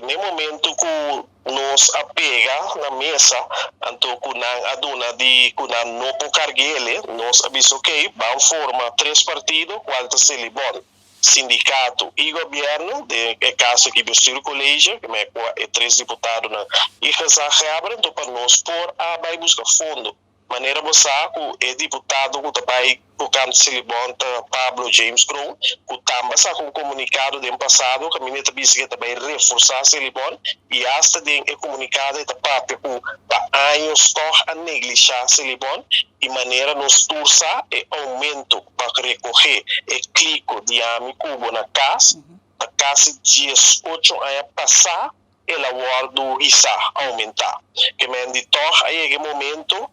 Na momento ku nos a pega na mesa, anto ku nan a duna di ku nan no por karg'é, nos a bisa ok, ban forma tres partido, kual ta Selibon, sindikato i gobièrnu, den e kaso aki bestuurscollege, ku e tres diputadonan i gezaghebber, anto pa nos por a bai buska fondo. Manera bo sa ku e diputado ku ta bai ku kant Selibon ta Pablo James Kroon, ku tambe a saka un komunikado den pasado kaminda e ta bisa ku e ta bai reforsá Selibon i asta den e komunikado e ta papia ku pa años tòg a neglishá Selibon i manera nos tur sa e oumento pa rekohé e kliko di ami ku bo na kas ta kasi 18 aña pasá el a wòrdu hisá, oumentá. Ke men di tòg a yega e momento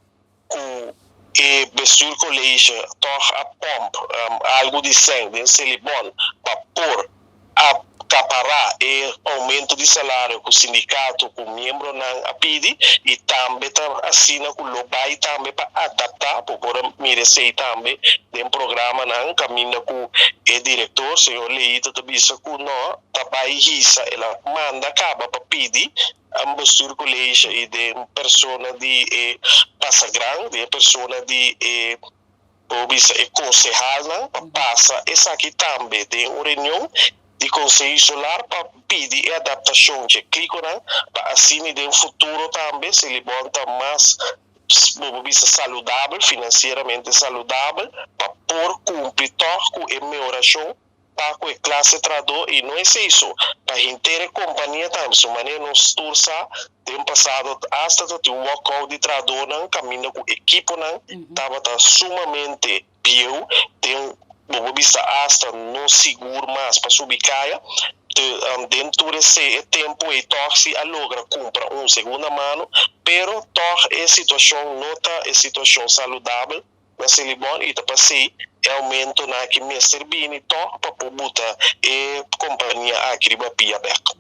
ku e bestuurscollege tòg a pòmp algu di sèn den Selibon pa por akapará e oumento di salario ku sindikato ku miembronan a pidi i tambe ta asina ku lo bai tambe pa adaptá bo por a mira esei tambe den programanan kaminda ku e direktor señor Leito ta bisa ku no ta bai hisa el a manda kaba pa pidi un bestuurscollege i den persona di e pasagran den persona di e por bisa e konsehalnan pa pasa esaki tambe den un reunion di konseho insular pa pidi e adaptashon dje klikonan pa asina den futuro tambe Selibon ta mas bo bisa saludabel, finansieramente saludabel pa por kumpli tòg ku e mehorashon pa ku e klase trahadó i no esei so, pa henter e kompania tambe. Su manera nos tur sa den pasado asta ta tin un walkout di trahadónan kaminda ku ekiponan tabata sumamente bieu den bo por bisa asta no sigur mas pa subi kaya. Den tur esei e tempu ei tòg si a logra kumpra un segunda mano, pero tòg e situashon no ta e situashon saludabel na Selibon i ta pasei e oumentonan aki mester bini tòg pa por buta e kompania aki riba pia bèk.